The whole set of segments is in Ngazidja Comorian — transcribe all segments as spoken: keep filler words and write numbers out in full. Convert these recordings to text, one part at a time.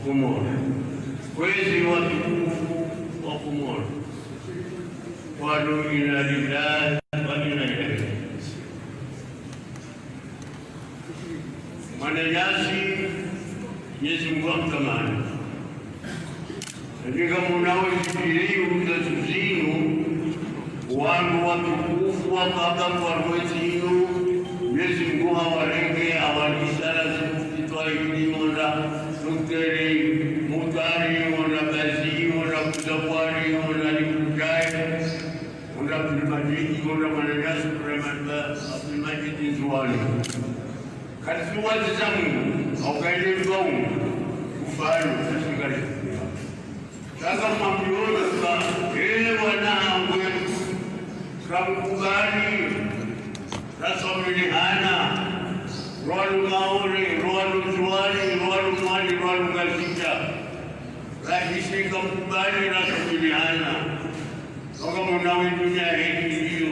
Komori. Kwezi watukufu wa Komori. Kwalu inna lillahi wa inna ilaihi rajiun. Mwananyasi, Mwenyezi Mungu amtamani. Ndika munawe zipviri uza zinu, wandru watukufu wakaka kwa rwezinu, Mwenyezi Mungu hawarenge, hawarisala zikufitwa ikili wonda, dokteri, mutari, wonda kazi, wonda kuzapwari, wonda likudai, wonda Abdulmajidi, wonda mwananyasi, wonda Abdulmajidi Ndzuwani. Kati waziza Mungu, haukaile mdwa Mungu, ufalo, katika likuya. Sasa mwambiona kwa, ee wanangwe, kamkubali, rasomilihana, rwalu Maore, rwalu Ndzuwani, rwalu Mwali, rwalu Ngazidja. Rahisi kamkubali, rasomilihana. Waka munawe dunia heli ndiyo,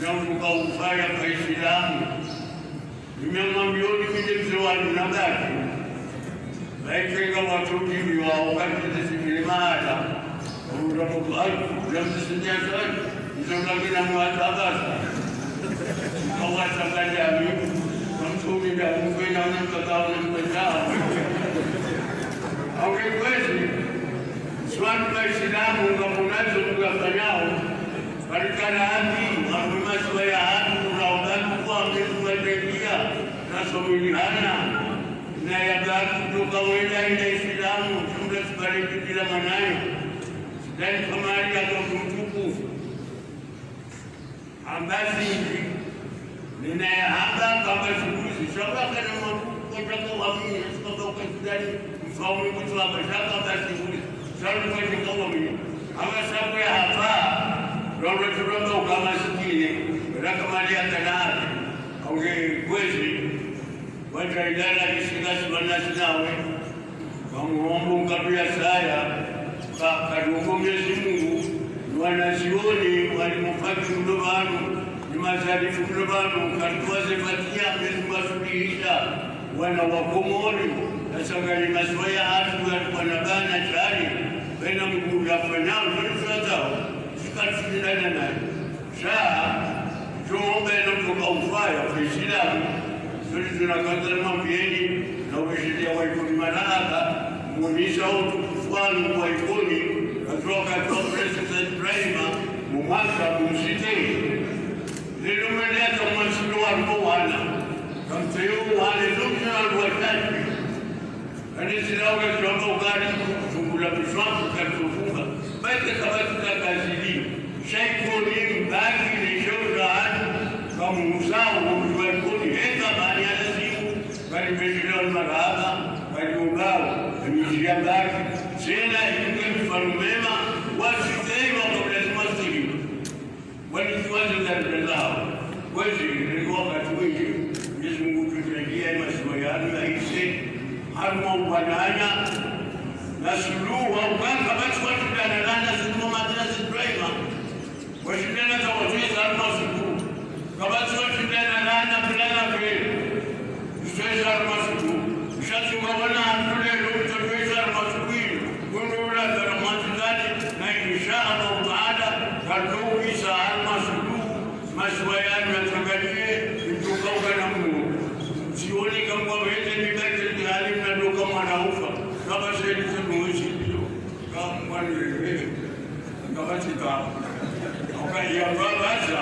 na utuka ufaya kwa Isilamu. Nimemwambioni mine mze wa nabaki. Baiteka watuki miwa wakati zisikile mahala. Wamuramu kwa, ya mzisinya sana. Izo ngakina mwata basa. Kawata kajami. Kamtumi ya mkwena mkakao na mkwena. Awe kwezi. Swali kwa Isilamu, ngamunazo mgafanyao. Kalikana haki, masiwa yahatru, na ugalu kwa mwetu wa tekia, na somilihana, na yagaku tuka wenda ina Isilamu, jumla sibale kipila manayo. Dani kamali ya kwa mtukufu. Hamba zindji, nina yahamba kamba zimbuzi, shamba kana mwa-, kotaka wamini, shamba ukazidani, mfaume kutu hamba, shamba kamba zimbuzi, shamba ukazidani wamini. Hamba sabu ya hamba, lolo tulomba ukama sikine, raka mali ya kanabi, aunge kwezi, wata ilala isikasi wanasi nawe. Wamuhombo nkatu ya saya, ka-, kaduko Mwenyezi Mungu, ni wanazioni, walimufaki mlo pvanu, ni mazalifu mlo pvanu, katuwaze fatiha, Mwenyezi Mungu asubihisha, wana wa Komori, nasangani masiwa yahatru ya wana bana shari, bena Mungu ya fanyao, zoni zazao, zikatulindana nayo. Sha, jombe no mtoka ufaya, kwa Isilamu, zoli zina kanza na mambiyeni, na uweshilia wa Ikoni malaka, munisha utukufu wanu wa Ikoni, katika wakati wa President Ibrahima, mu mwaka msite. Lelo mwendea kwa mwansindo wa mbo wana, kamteyo wane, zomjina wa tatu. Ani silawo kashamba ukali, zungula mishwaku katufunga. Bake kabati za kazili. Sha Ikoni mbaki ni shauza hali. Kamu muzao wa mji wa Ikoni. Heka bani ya lazimu. Bali mejila wa marahaba. Bali ubao. Miji ya mbaki. Sena ikunge mifano mema. Wasi teiwa kwa lazima stori. Waliziwaza za ndoto zao. Kwezi, ndio wakati wengi, Mwenyezi Mungu tujalia masiwa yanu yaishe, harumwa uwananya, na suluhu, wa ukaka, basi washindana nana, zilimo madrasa Ibrahima. Washindana za wazee za harumwa suluhu. Kabasi washindana nana, fulana vile. Msweza harumwa suluhu. Mshatsunga wana hatule, mshatsunga harumwa suluhu. Kundu ula zara mwanzani, na insha Allah taala, katuwisa harumwa suluhu, masiwa yanu yatsanganyie, mtukauka na Mungu. Sioni kama wende mikate ni hali mnadoka mwana ufa. Kama shedi za mwishi ndio. Kama mwana wewe. Kama sita. Wakati ya baba sa.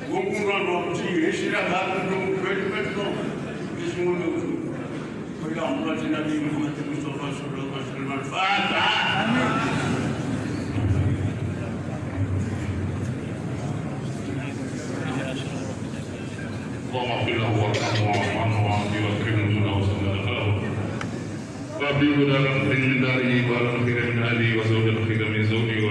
Mungu ndo mti, eshira kama ndo kweli kweli. Yesu ndo. Kwa hiyo, Muhammad Nabii Muhammad Mustafa sallallahu alaihi wasallam. Al-Fatiha. اللهم اغفر له وارحمه واعف عنه وعافه واكرم نزله وسع مدخله. وأبدله دارا خيرا من داره وأهلا خيرا من أهله وزوجا خيرا من زوجه